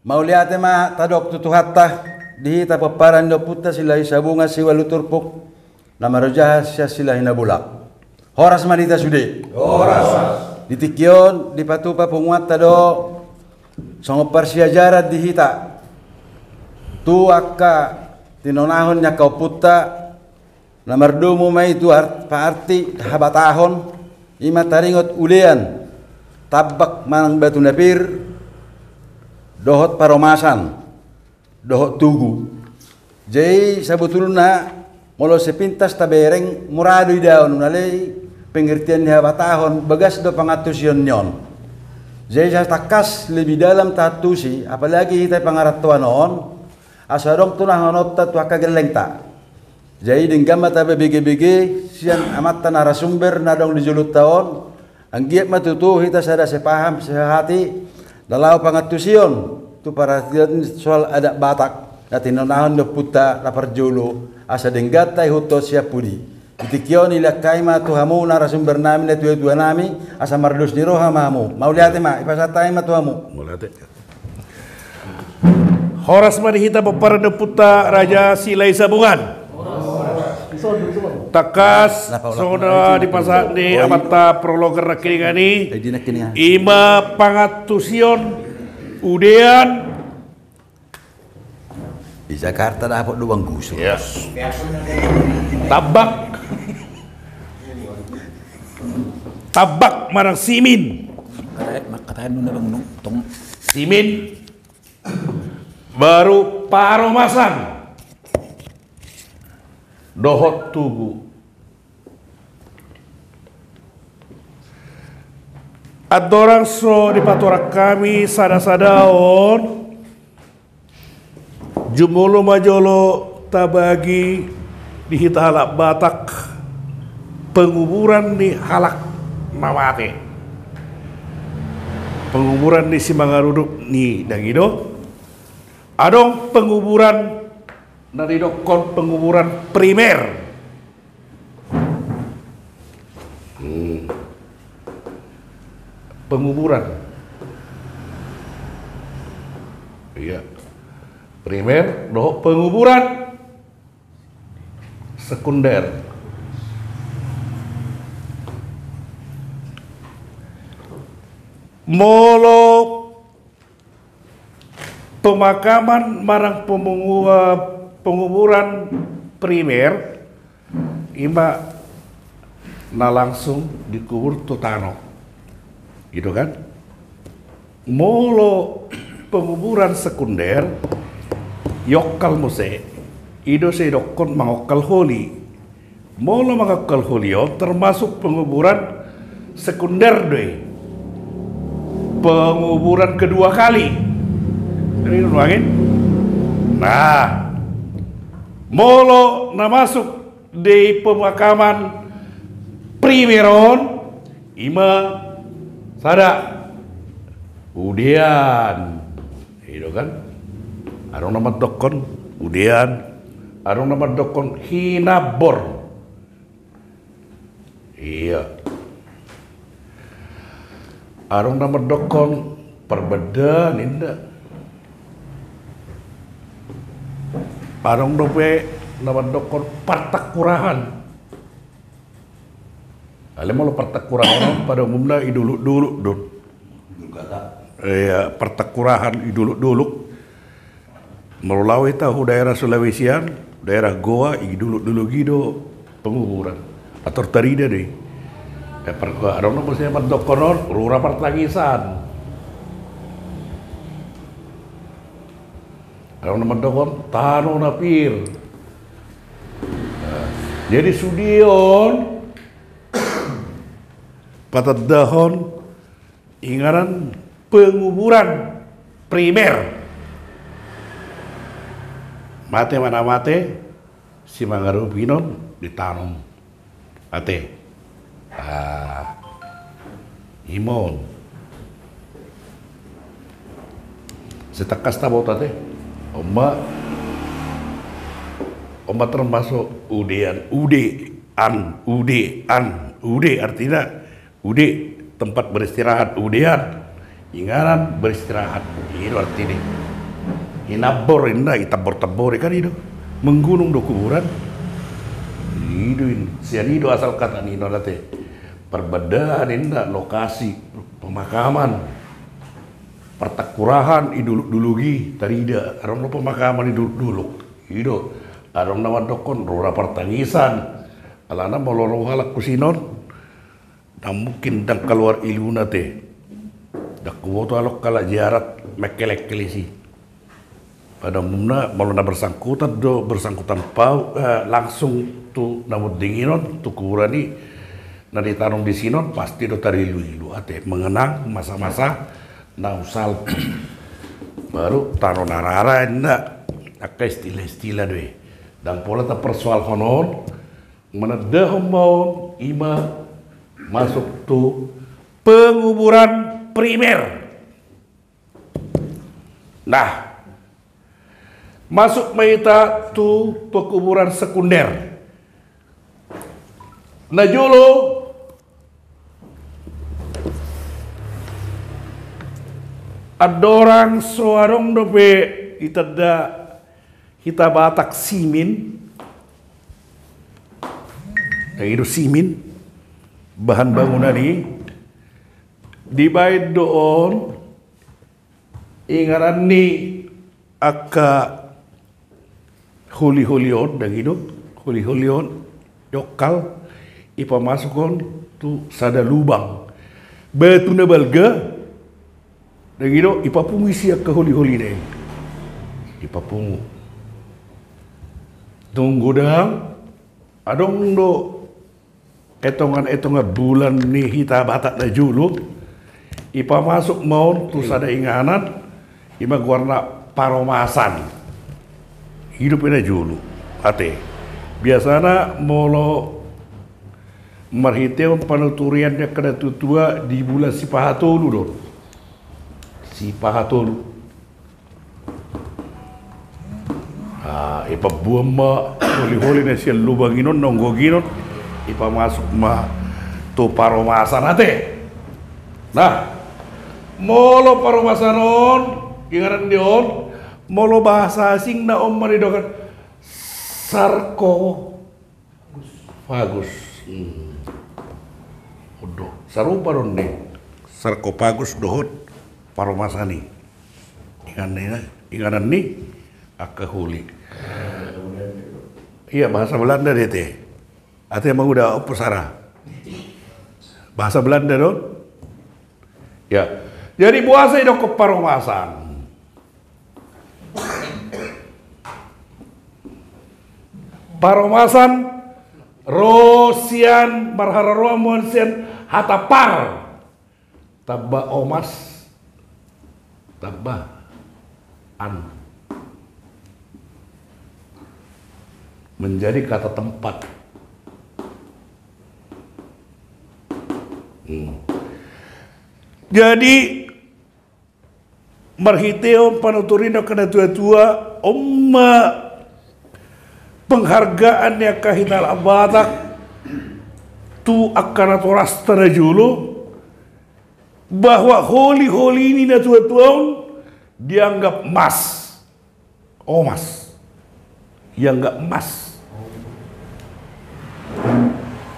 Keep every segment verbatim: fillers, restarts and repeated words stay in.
Mauliate ma tadok tu Tuhanta, di hita pomparan ni ompunta Silahi Sabungan siualu turpuk, na marojahan sian Silahi na bulak. Horas ma di hita sude. Horas. Di tingki on dipatupa punguanta do songon parsiajaran di hita tu angka tinonahon ni angka ompunta, na mardomu ma i tu ar-, paarti habatahon, i ma taringot udean, tambak manang batu na pir, dohot paromasan, dohot tugu. Jadi sabotulna, molo sepintas tabereng, mura do idaon, unang alai pengertian ni habatahon, bagas do pangantusion ni on. Jadi satangkas lebih dalam taantusi, apalagi hita pangarantoan on, asa adong tunahononta tu angka gellengta. Jadi denggan ma tabege-bege sian amanta narasumber na adong di jolonta on, anggiat ma tutu hita sada sepaham sehati, na laho pangantusion tu parhatian soal adat Batak na tinonahon ni ompunta na parjolo, asa denggan taihuthon sian pudi. Di tingki on dilehon hami ma tu hamu narasumber nami, na tua-tua nami, asa mardos ni roha ma hamu. Mauliate ma, dipasahat hami ma tu hamu. Mauliate. Horas ma di hita pomparan ni ompunta Raja Silahi Sabungan. Tangkas songon na dipasahat ni amanta prologer nangkiningan i, i ma pangantusion udean. Di Jakarta dapot do bang gusur. Tambak. Tambak manang simin. Simin. Baru paromasan. Dohot tugu. Andorang so dipatorang hami sada-sadaon, jumolo ma jolo tabagi di hita halak Batak penguburan ni halak na mate. Penguburan ni simangarudup ni dang i do. Adong penguburan na didokkon penguburan primer. Hmm. Penguburan. Iya. Primer, dohot penguburan sekunder. Molo pemakaman manang pemungu-, eh, penguburan primer, i ma na langsung dikubur tu tano. Gitu kan? Molo penguburan sekunder, iokkal muse, i do sai didokkon mangokkal holi. Molo mangokkal holi on termasuk penguburan sekunder do i. Penguburan kedua kali. Jadi, nuangin. Nah, molo na masuk di pemakaman primer on, i ma sada udean. I do kan? Adong na mandokkon udean, adong na mandokkon hinambor. Iya. Adong na mandokkon parbendaan, inda. Adong dope na mandokkon partangkurahan. Alai molo partangkurahan on pada umumna i dolok-dolok do. Iya, partangkurahan i dolok-dolok. Molo laho hita hu daerah Sulawesi an, daerah Gowa, i dolok-dolok i do penguburan. Atur tarida do i. Eh, par-, adong na muse mandokkon on, rura partangisan. Adong na mandokkon tano na pir. Nah, jadi sude on patandahon inganan penguburan primer. Mate ma na mate, simangarudup i non ditanom. Ate. Ah. I ma on. Sai tangkas taboto ate. On ma, on ma termasuk udean, udean, udean, ude artina ude, tempat beristirahat, udean, inganan beristirahat. I do artina. Inambor inna, itambor-tambori kan i do. Menggunung do kuburan. I do in, sian i do asal kata ni inna ate. Parbandaan inna lokasi pemakaman. Partakurahan i Dolok-dolok i tarida, adong do pemakaman i Dolok-dolok. I do, adong na mandokkon rura partangisan. Alana molo ro halak tu sinon, ndang mungkin ndang kaluar iluna te. Ndang huboto halak halak ziarat mengkelek-kelek i. Pada umumna molo na bersangkutan do, bersangkutan pau, eh, langsung tu na monding i non, tu kuburan i, na ditanom di sinon, pasti do tarilu-ilu ate, mengenang masa-masa na salpu. Baru tano na rara inna, angka istilah-istilah do i. Ndang pola tapersoalhon on, manandahon ma on, i ma masuk tu penguburan primer. Nah, masuk ma hita tu penguburan sekunder. Na jolo, andorang so adong dope itanda hita Batak simin. Ndang i do simin, bahan bangunan i, dibaen do on inganan ni angka holi-holi on, ndang i do, holi-holi on, jokkal, ipamasuk on tu sada lubang. Batu na balga, ndang i do, ipapungu sian angka holi-holi na i. Ipapungu. Dung godang, adong do etongan-etongan bulan ni hita Batak na jolo, ipamasuk ma on tu sada inganan, i ma goarna paromasan. I dope na jolo. Ate. Biasana molo marhitehon panuturian ni angka na tua-tua di bulan sipahatolu do. Sipahatolu. Ah, ipambuan ma holi-holi na sian lubang i non, na onggogi non, ipamasuk ma tu paromasan ate. Nah, molo paromasan on, inganan ni on, molo bahasa asingna on ma didok sarko- Fagus. Hmm. Ondo. Sarupa do on ni. Sarkofagus dohot paromasan i. Inganan ni, inganan ni angka holi. Iya, bahasa Belanda do i ate. Ate, manguda opo sara. Bahasa Belanda do on. Ya. Jadi boasa didok paromasan. Paromasan ro sian, marharoroan ma on sian hata par. Tamba omas, tamba an. Menjadi kata tempat. Hmm. Jadi, marhitehon panuturian ni angka na tua-tua, on ma penghargaan ni angka hita halak Batak tu angka natorasta na jolo, bahwa holi-holi ni na tua-tua on dianggap mas. Omas. Ianggap mas.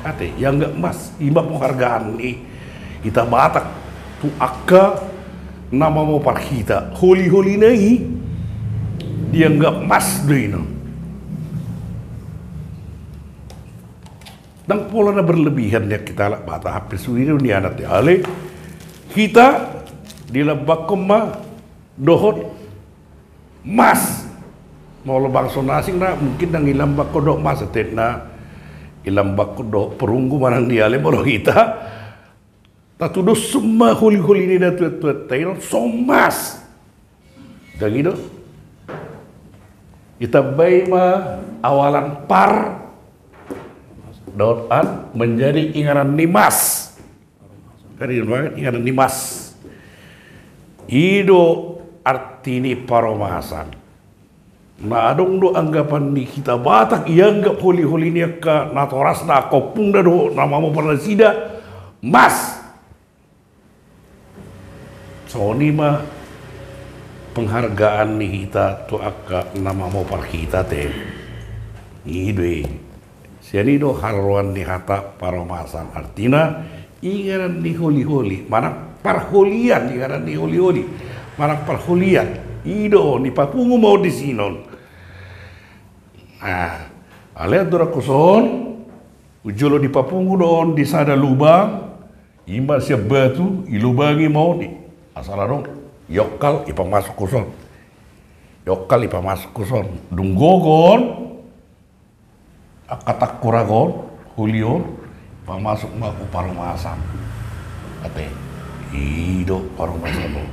Ate, ianggap mas. I ma penghargaan ni hita Batak tu angka na mamopar hita. Holi-holina i dianggap mas do i non. Ndang pola na berlebihan di hita halak Batak, hampir sude do nian ate, ale hita dilambangkon ma dohot mas. Molo bangso na asing na mungkin ndang ilambangkon dohot mas, ate, na ilambangkon dohot perunggu manang dia, ale molo hita tatudoshon ma holi-holi ni na tua-tuanta i on songon mas. Ndang i do. Ditambai ma awalan par dohot an menjadi inganan ni mas. Kan i do inganan ni mas. I do arti ni paromasan. Na adong do anggapan ni hita Batak, ianggap holi-holi ni angka natorasna, angka ompungna dohot na mamopar nasida mas. Songon i ma penghargaan ni hita tu angka na mamopar hita te. I do i. Sian i do haroroan ni hata paromasan, artina inganan ni holiholi manang parholian, inganan ni holiholi manang parholian. I do on, dipapungu ma on disi on. Nah, alai andorang hoson, jolo dipapungu do on di sada lubang, i ma sian batu, ilubangi ma on i. Asal adong, iokkal, ipamasuk hoson. Iokkal, ipamasuk hoson. Dung gogo on, angka tangkorak on, holi on, pamasuk ma tu paromasan. Ate, i do paromasan on.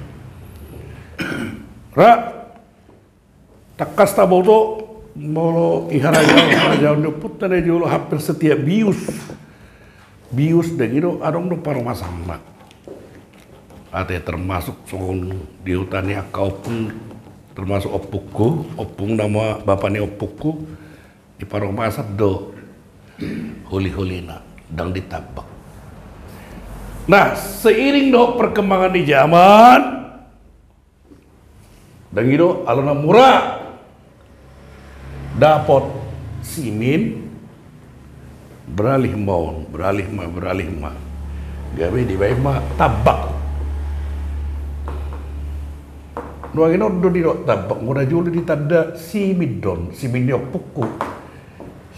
Ra, tangkas taboto, molo di harajaon, harajaon ni ompunta na jolo hampir setiap bius. Bius, dung i do adong do paromasanna. Ate, termasuk songon di huta ni angka ompung, termasuk ompungku, ompung nama bapa ni ompungku, di paromasan do holiholina, ndang ditambak. Nah, seiring dohot perkembangan ni zaman, dung i do, ala na mura dapot simin, beralih ma on, beralih ma, beralih ma. Gabe dibaen ma tambak. Nuaeng on do didok tambak, anggo na jolo ditanda simin do on, simin ni ompungku.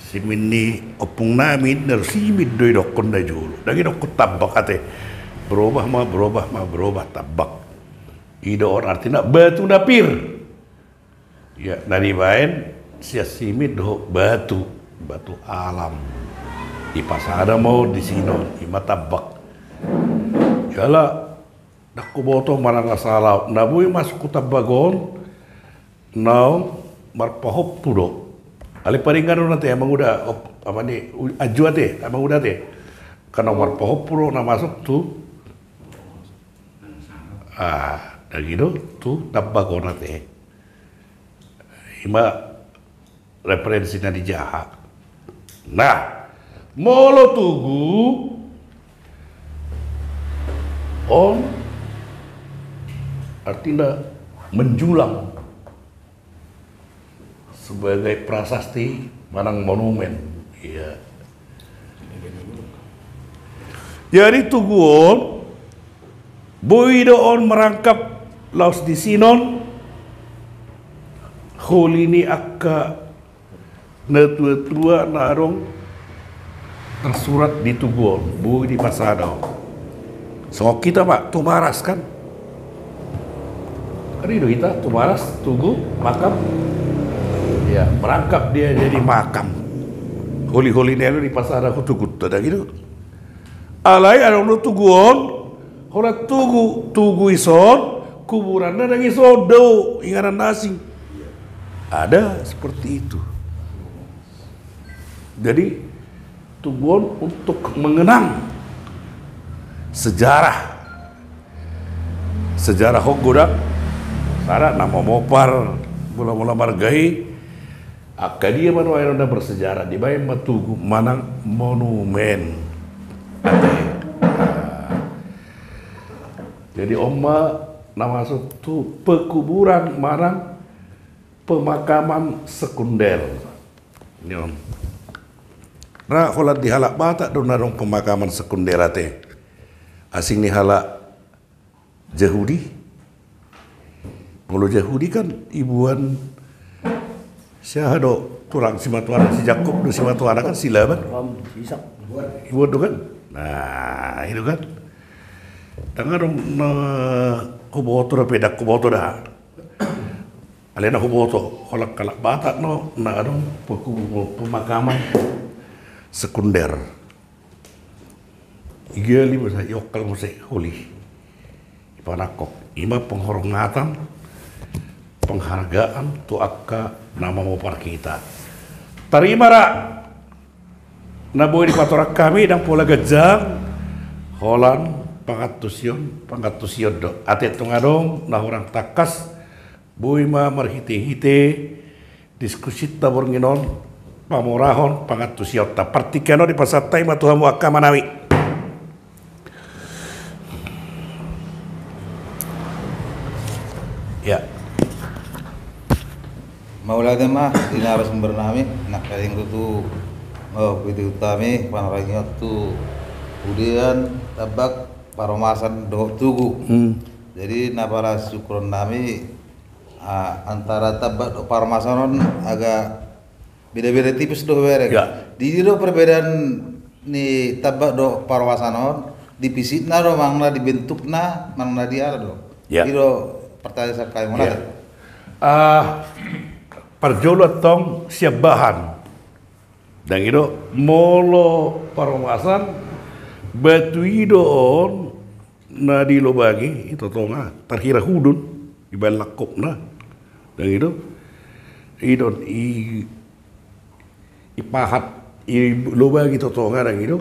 Simin ni ompung nami, na simin do idokkon na jolo. Ndang idokkon tambak ate. Berobah ma, berobah ma, berobah tambak. I do on artina batu na pir. Ia, na dibaen sian simin dohot batu, batu alam. Dipasada ma on disi on, i ma tambak. Jala, ndang huboto manang na salah, na boi masuk tu tambak on, naung marpahompu do. Alai paringan do na ate, amang uda, op-, apa ni, u-, anju ate, amang uda ate. Kan naung marpahompu do na masuk tu, ah, dung i do, tu tambak on ate. I ma referensi na dijaha. Nah, molo tugu on artina menjulang sebagai prasasti manang monumen. Ia. Jadi tugu on, boi do on merangkap laos disi on holi ni angka natuatua na adong tersurat di tugu on, boi dipasada on. Songon hita ma, tumaras kan. Kan i do hita, tumaras, tugu, makam. Ia, merangkap dia jadi makam. Holiholi na i do dipasada tu tugu on, ndang i do. Alai adong do tugu on, holan tugu, tugu dison, kuburanna ndang dison do, inganan na asing. Ada seperti itu. Jadi, tugu on untuk mengenang sejarah. Sejarah on godang, sada na mamopar, mula-mula marga i, angka dia ma nuaeng on na bersejarah, dibaen ma tugu manang monumen. Ate. Nah. Jadi on ma na masuk tu pekuburan manang pemakaman sekunder. Ni on. Ra holan di halak Batak do na adong pemakaman sekunder ate. Asing ni halak Jahudi. Molo Jahudi kan iboan si aha do, tulang simatuana, si Jakkob do simatuana kan, si Laban. Iboan do kan. Nah, i do kan. Ndang adong na huboto dope, ndang huboto da. Alai na huboto, holan halak Batak do na adong pekubu-, pemakaman sekunder. Igali muse, iokkal muse, holi. Ipanangkok. I ma penghormatan, penghargaan tu angka na mamopar hita. Tarima ra na boi dipatorang hami, ndang pola ganjang, holan pangantusion, pangantusion do. Ate tung adong na hurang tangkas, boi ma marhite-hite diskusinta borngin on, pamorahon pangantusionta. Partingkian on dipasahat hami ma tu hamu angka amanami. Ya. Mauliate ma di narasumber nami, nangkaning tutu, oh, pidi utami, panorang i on tu udean, tambak, paromasan, dohot tugu. Hmm. Jadi, na pala siukuron nami, ah, antara tambak dohot paromasan on agak beda-beda tipis do bereng. Ya. Di, di do perbedaan ni tambak dohot paromasan on, di fisikna do, manang na di bentukna, manang na di aha do. Ya. Di do pertanyaan sangkai mauliate. Ya. Ah, parjolo antong sian bahan. Dang i do, molo paromasan, batu i do on na dilobangi i totonga, tarhira hudon, dibaen langkopna. Dang i do, i do on, i, ipahat, ilobangi totonga, dang i do.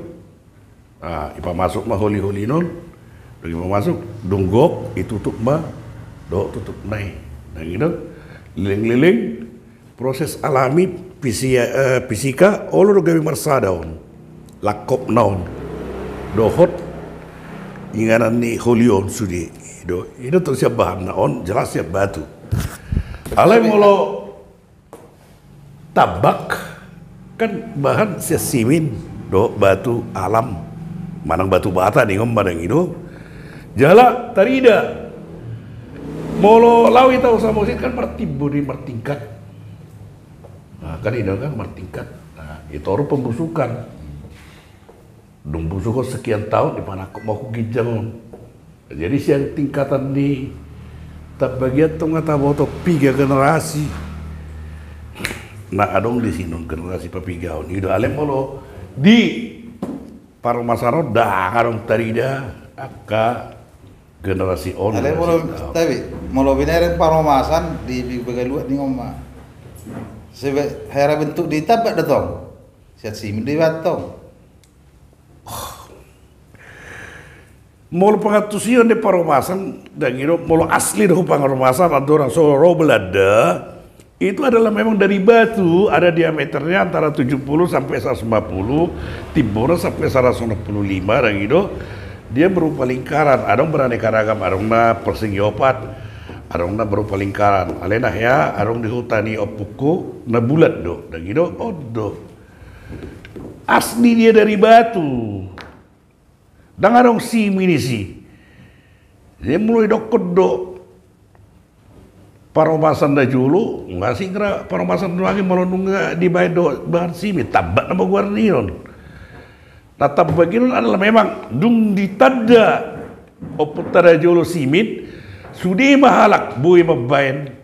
Ah, ipamasuk ma holi-holi on, dung ipamasuk, dung gok, itutup ma dohot tutupna i. Dang i do, leleng-leleng, proses alami, fisi-, eh, fisika, olo do gabe marsada on. Langkopna on. Dohot, inganan ni holi on sude. I do, i do antong sian bahanna on, jelas sian batu. Alai molo tambak, kan bahan sian simin, dohot batu alam. Manang batu bata ningon ma, dang i do. Jala tarida. Molo laho hita tu Samosir kan martimbo do i, martingkat. Nah, kan i do kan martingkat. Nah, i toru pembusukan. Dung busuk on sekian taon, dipanangkok ma tu ginjang on. Jadi sian tingkatan ni tambak i antong taboto piga generasi na adong di sinon, generasi papigaon. I do, alai molo di paromasan on, ndang adong tarida angka generasi on, generasi on. Alai molo, tapi, molo binereng paromasan di, di bagaluat ningon ma. Sebe-, hera bentuk ni tambak do tong. Sian simin do i ba tong. Molo pangantusion ni paromasan, dang i do, molo asli do pangaromasan, andorang so ro Belanda, itu adalah memang dari batu, ada diameternya antara tujuh puluh sampai seratus lima puluh, timbona sampai seratus enam puluh lima, dang i do. Dia berupa lingkaran, adong beraneka ragam, adong na persegi opat, adong na berupa lingkaran. Alai na hea, adong di huta ni ompungku, na bulat do, dang i do, on do. Asli dia dari batu. Ndang adong simin disi. Jadi molo didokkon do paromasan na jolo, nga singra paromasan nuaeng molo nunga dibaen do bahan simin, tambak nama goar ni on. Na tambak i on adalah memang dung ditanda ompunta na jolo simin, sude ma halak boi mambaen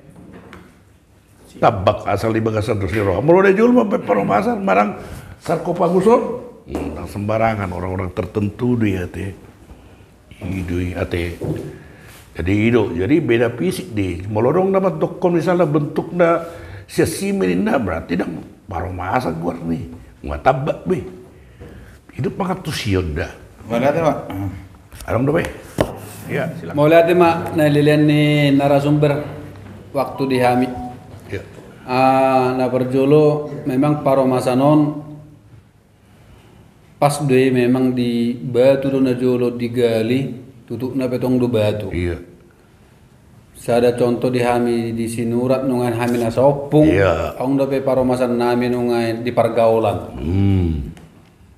tambak asal di bagasan dos ni roha. Molo na jolo mambaen paromasan manang sarkofagus on, hmm, ndang sembarangan, orang-orang tertentu do i ate. I do i ate. Jadi i do, jadi beda fisik do i. Molo adong na mandokkon misalna bentukna sian simin ninna, berarti ndang paromasan goar ni. Nga tambak be. I do pangantusion da. Mauliate ma. Adong dope. Ya, silakan. Mauliate ma na nilelean ni narasumber waktu di hami. Ya. Ah, na parjolo memang paromasan on pas do i memang di batu do na jolo digali, tutupna pe tong do batu. Iya. Sada contoh di hami di Sinurat, nunga hami na saompung, iya, adong dope paromasan nami nunga di pargaulan. Hmm.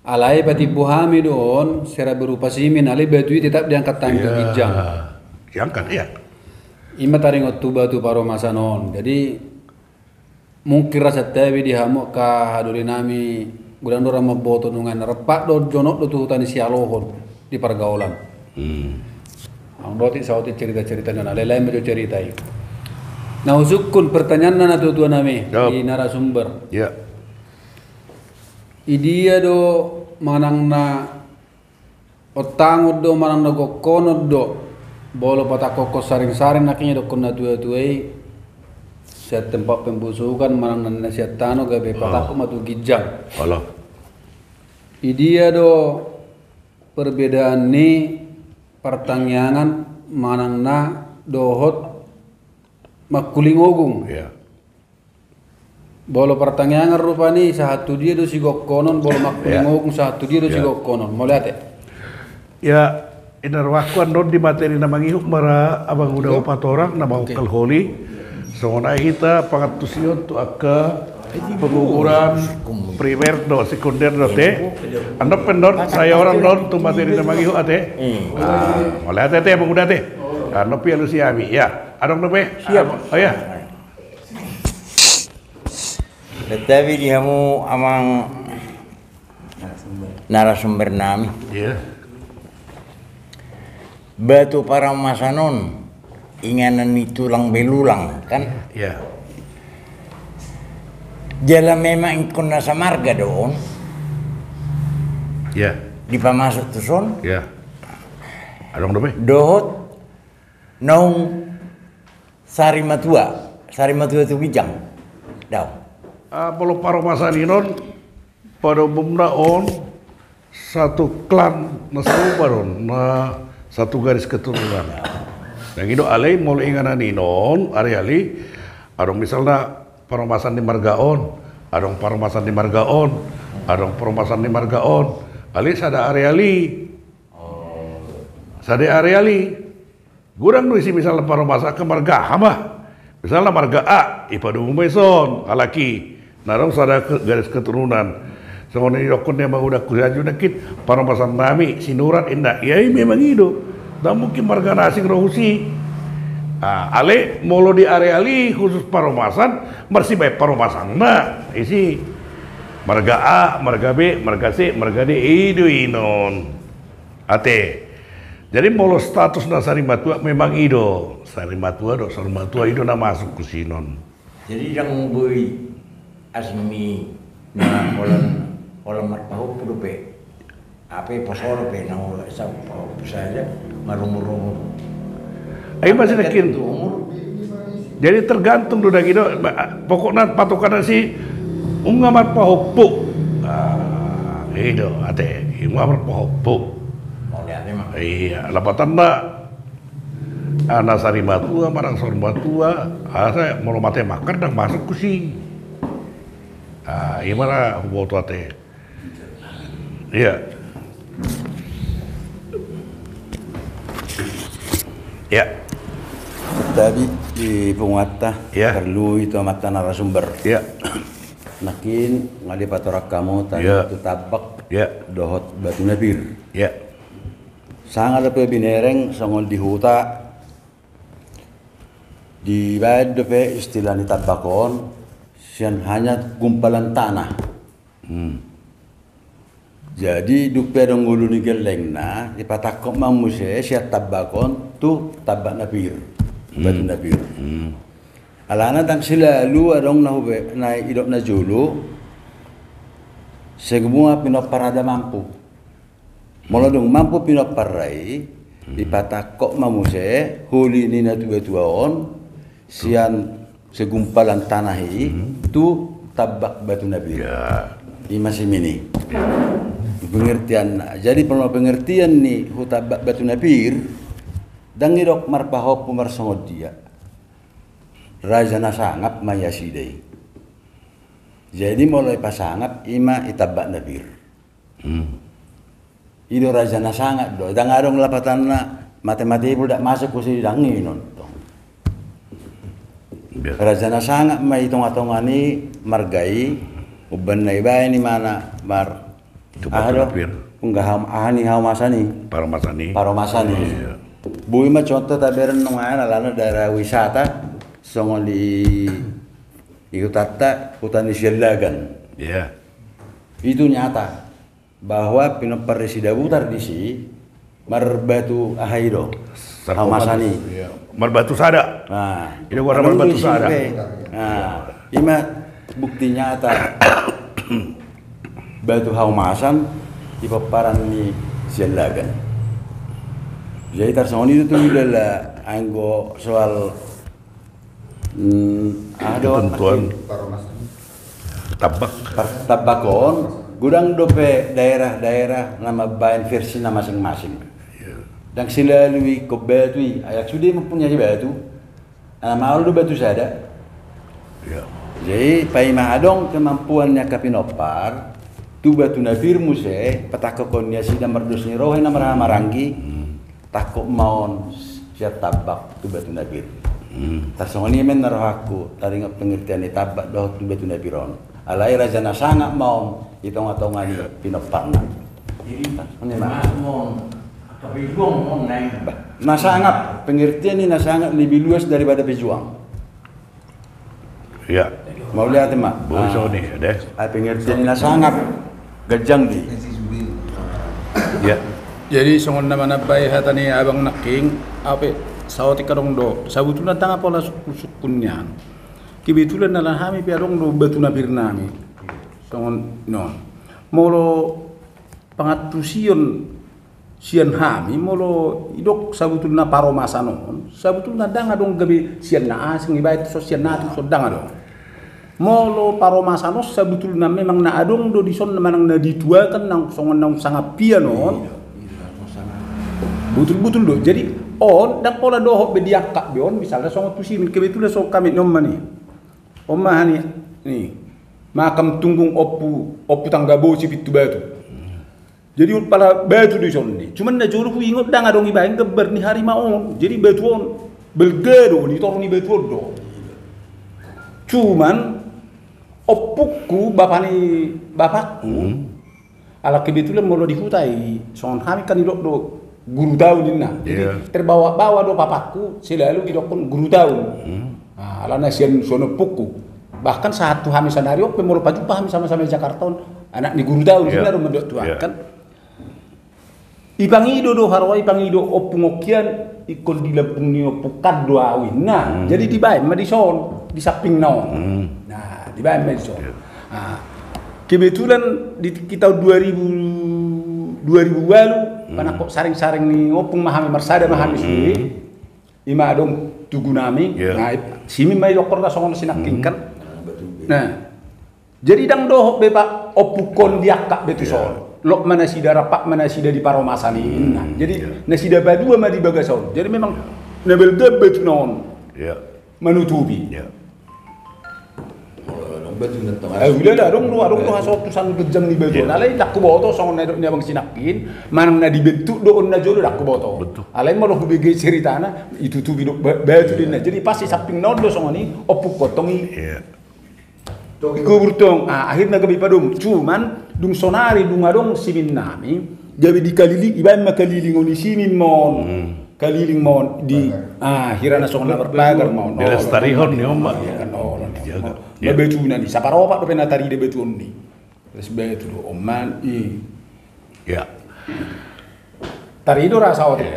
Alai patimbo hami do on, sera berupa simin, alai batu i tetap diangkat hami tu, iya, ginjang. Diangkat, iya. I ma taringot tu batu paromasan on. Jadi, mungkin ra santabi di hamu angka hadoli nami, godang do ra mamboto nunga na rempat do jonok do tu huta ni sialohon di pargaulan. Hmm. Adong do otik saotik cerita-cerita na lain-lain ma jo cerita i. Na husungkun pertanyaanna na tua-tua nami, jawab, di narasumber. Iya. Idia do manang na ontangon do manang na gokkonon do, molo patangkokhon saring-saring nangkin i dokkon na tua-tua i, sian tempat pembusukan manang na sian tano gabe, oh, patangkokhon ma tu ginjang. Olo. Idia do perbedaan ni partangiangan manang na dohot mangkuling ogung. Iya. Molo partangiangan rupani sahat tu dia do sigokkonon, molo mangkuling, iya, ogung sahat tu dia do, iya, sigokkonon. Mauliate. Ya, inna rohangku, andon di materi na mangihut ma ra abang uda, iya, upa torang na, oke, mangungkal holi. Songon i hita pangantusion tu angka pengukuran primer do, sekunder do, ate. Andorang pe on, sai orang do tu materi na mangihut, ate. Mauliate, ate, Amangboru, ate. Andorang pe alusi hami, ya. Adong dope? Siap. Oh, ya. Tetapi di hamu amang narasumber nami. Batu Paromasan on inganan ni tulang belulang, kan? Jala memang ingkon na samarga do on. Dipamasuk tu son. Adong dope? Dohot naung sarimatua, sarimatua tu ginjang. Daong. Molo Paromasan i on, pada umumna on satu klan na sarupa do on, na satu garis keturunan. Nang i do, alai molo inganan i on, ari-ari i, adong misalna Paromasan ni marga on, adong Paromasan ni marga on, adong Paromasan ni marga on. Alai sada ari-ari i. Sada ari-ari i. Godang do isi misalna Paromasan, angka marga aha ma. Misalna marga A, ipadomu ma i son, halak i. Na adong sada garis keturunan. Songon i didokkon ni amang uda ku sian Juna, nangkin Paromasan nami Sinurat, inna. Ia, i memang i do. Ndang mungkin marga na asing ro husi. Alai molo di ari-ari i khusus Paromasan, marsibaen Paromasan na isi. Marga A, marga B, marga C, marga D, i do i on. Ate. Jadi molo status na sarimatua memang i do, sarimatua do, sarimatua i do na masuk tu si on. Jadi ndang boi asing ni na holan, holan marpahompu dope. Ape poso dope na holan sa pahompu saja marumur-umur. Ai masih tergantung tu umur. Jadi tergantung do dagi do, pokokna patokanna si nunga marpahompu. I do ate, nunga marpahompu. Ia, lapatanna na sarimatua manang sarimatua, asa molo mate mangkar ndang masuk tu si. I ma na huboto ate. Ia. Ia. Tapi di punguanta, ia, perlu i tu amanta narasumber. Ia. Nangkin nga dipatorang hamu tadi tu tambak, ia, dohot batu na pir. Ia. Sanga dope binereng songon di huta, dibaen dope istilah ni tambak on sian hanya gumpalan tanah. Jadi dung pe adong ulu ni gellengna, dipatangkok ma muse sian tambak on tu tambak na pir, batu na pir. Alana ndang silalu adong na hube, na idok na jolo, semua pinompar raja mampu. Molo dung mampu pinompar i, dipatangkok ma muse holi ni na tua-tua on sian segumpalan tanah i tu tambak batu na pir. I ma sian i. Pengertianna. Jadi molo pengertian ni hu tambak batu na pir, ndang idok marpahompu marsongon dia. Raja na sangap ma i nasida i. Jadi molo ipasangap, i ma i tambak na pir. I do raja na sangap do, ndang adong lapatanna mate-mate i puldak masuk husi, ndang i on. Raja na sangap ma i tonga-tonga ni marga i, umbahen na ibaen i ma na mar, aha do, aha ni haomasan i. Paromasan i. Paromasan i. Boi ma contoh tabereng nunga alana daerah wisata songon di hutanta, huta ni Siallagan. Itu nyata bahwa pinompar ni si Dabutar disi marbatu aha i do, haomasan i. Marbatu sada. Nah, i do goarna marbatu sada. Nah, i ma bukti nyata batu haomasan di pomparan ni Siallagan. Jadi tarsongon i do tu dala anggo soal Ketentuan tambak. Tambak on, godang dope daerah-daerah na mambaen versi na masing-masing. Ndang silalu ingkon batu i, ai sude mempunyai batu. Ala maol do batu sada. Jadi paima adong kemampuan ni angka pinompar tu batu na pir muse, patangkokhon ni nasida mardos ni roha i na marhaha maranggi. Tangkok ma on sian tambak tu batu na pir. Tarsongon i ma na rohangku taringot pengertian ni tambak dohot tu batu na pir on. Alai raja na sangap ma on di tonga-tonga ni pinomparna. Jadi, na sangap, pengertian ni na sangap lebih luas daripada pejuang. Iya. Mauliate ma. Boi songon i deh. Ai pengertian ni na sangap ganjang di. Iya. Jadi songon na manambai hata ni abang nangkin, au pe saotik adong do, sabutulna ndang pola sungkun-sungkun nian. Kebetulan na hami pe adong do batu na pir nami. Songon non. Molo pangantusion sian hami, molo didok sabutulna paromasan on, sabutulna ndang adong gabe sian na asing, ibaen tu son sian na asing, ndang adong. Molo paromasan on sabutulna memang na adong do dison manang na dituakan nang songon naung sangap hian on. Butul-butul do. Jadi on ndang pola dohot be diangkat be on, misalna songon tusi, kebetulan songon hami ni on ma ni. On ma hami ni. Makam tunggung ompu, ompu tangga bosi pintu batu. Jadi on pala batu do dison ni. Cuman na jolo huingot ndang adong ibaen gambar ni harimau on. Jadi batu on balga do, di toru ni batu on do. Cuman ompungku, bapa ni bapakku, ala kebetulan molo di huta i songon hami kan didok do guru tahu ninna. Jadi terbawa-bawa do bapakku selalu didokkon guru tahu. Alana sian son ompungku. Bahkan sahat tu hami sadari on pe molo pajumpang hami sama-sama di Jakarta on, anak ni guru tahu ninna do mandok tu ahu kan. Ipangido do haroa, ipangido ompung on hian, ingkon di lambung ni ompung kan do ahu ninna. Jadi dibaen ma dison, di sampingna on. Nah, dibaen ma dison. Kebetulan di tahun dua ribu, dua ribu ualu, panangkok sareng-sareng ni ompung ma hami, marsada ma hami sude. Ima adong tugu nami. Nah, simin ma i doktorna songon sinangkin kan. Nah, jadi ndang dohot be pak ompungkon diangkat be tuson. Lot ma nasida, rap ma nasida di paromasan i. Nah, jadi nasida padua ma di bagasan on. Jadi memang na balga batu na on manutupi. Adong do, adong do hasotusan ganjang ni batu on. Alai ndang huboto songon na didok ni abang sinangkin, manang na dibentuk do on na jolo, ndang huboto. Alai molo hubege ceritana, itutupi do batu ninna. Jadi pas di sampingna on do songon i, ompungkon tong i. Dikubur tong, akhirna gabe padomu. Cuman dung sonari dung adong simin nami, gabe dikaliling, ibaen ma kaliling on i simin ma on. Kaliling ma on di, hira na songon na marpagar ma on. Dilestarihon ni on ma. Dijaga. Batuna ni saparopat dope na tarida batu on ni. Terus batu do on ma i. Iya. Tarido rasa otik.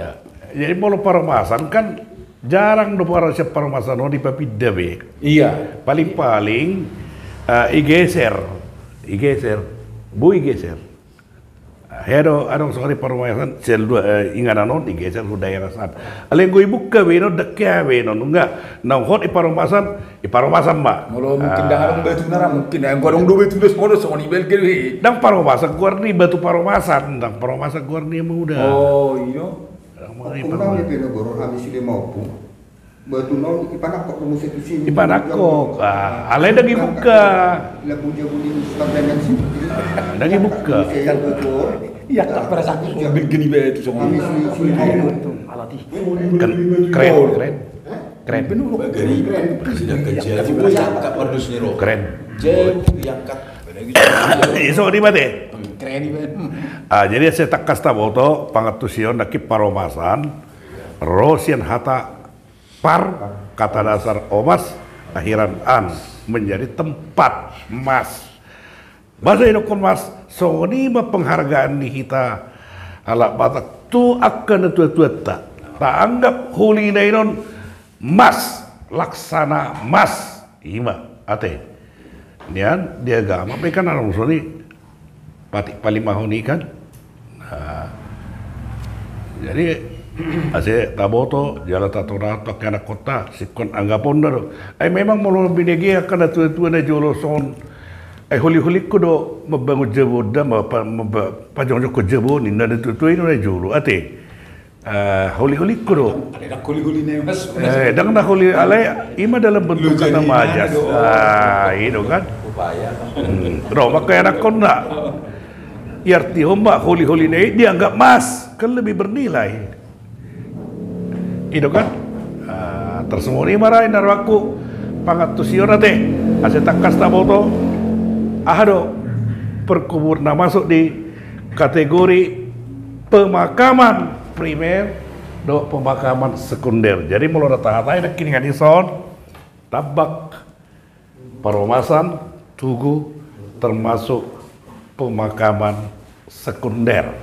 Jadi molo paromasan kan jarang do paro sian paromasan on dipapinda be. Iya. Paling-paling igeser, igeser, boi igeser. Hea do adong songon i paromasan sian dua inganan on igeser tu daerah san. Alai anggo ibuka be non, dang hea be non, nunga naung hot i paromasan. I paromasan ma. Molo mungkin ndang adong batuna ra mungkin, anggo adong do batuna songon i balga be. Ndang paromasan goar ni, batu paromasan, ndang paromasan goar ni, emang udah. Oh iyo. Ndang ma i paromasan. Ompung nami pe na goar hami sude ma ompung. Batuna on ipanangkok do muse tu sini. Ipanangkok. Alai ndang ibuka. Ndang ibuka. Iya tak perasaan balga ni be tu songon i. Keren, keren. Keren. Keren. Keren. Iso di mate. Keren. Jadi asa tangkas taboto pangantusion nangkin paromasan ro sian hata par, kata dasar omas, akhiran an, menjadi tempat, mas. Boasa idokkon mas, songon i ma penghargaan ni hita halak Batak tu angka natuatuanta. Taanggap holina i non mas, laksana mas. Ima ate nian di agama pe kan adong songon i patik palimahon i kan. Nah, jadi ase taboto jala tatonat tu angka anakhonta singkon anggaponna do. Ai memang molo binege angka natuatua na jolo songon ai holiholingku do mambangun jabu on da, pajongjongkon jabu on ninna natuatua i do na jolo ate. Holiholingku do. Ndang na holi alai ima dalam bentuk kata majas. I do kan. Ro ma angka anakhonna. Iartihon ma holiholina i dianggap mas kan lebih bernilai. I do kan. Tarsongon i ma ra inna rohangku pangantusion ate, asa tangkas taboto aha do perkubur na masuk di kategori pemakaman primer dohot pemakaman sekunder. Jadi molo na tahatai nangkiningan i son, tambak, paromasan, tugu, termasuk pemakaman sekunder.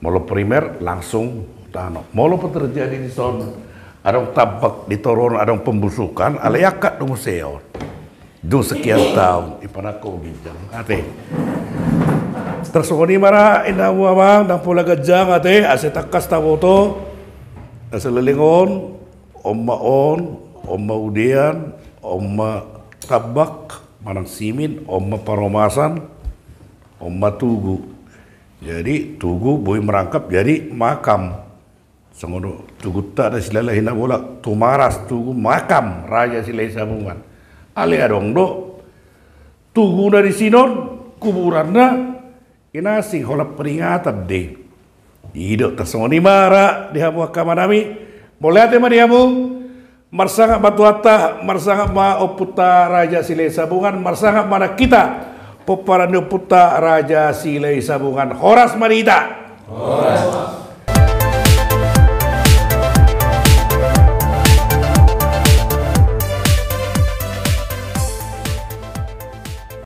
Molo primer langsung tano. Molo pe terjadi di son adong tambak di toruan, adong pembusukan, alai angkat do muse on. Dung sekian taon, ipanangko ginjang ate. Tarsongon i ma ra inna hamu amang, ndang pola ganjang ate, asa tangkas taboto. Asa leleng on, on ma on, on ma udean, on ma tambak manang simin, on ma paromasan, on ma tugu. Jadi tugu boi merangkap jadi makam. Songon tugunta na silalahi na bolak, Tumaras, tugu makam Raja Silahisabungan. Alai adong do tuguna di sinon, kuburanna, ina sing holan peringatan do i. I do, tarsongon i ma ra di hamu angka amanami. Mauliate ma di hamu. Marsangap ma Tuhanta, marsangap ma ompunta Raja Silahisabungan, marsangap ma nang hita pomparan ni ompunta Raja Silahisabungan. Horas ma di hita. Horas.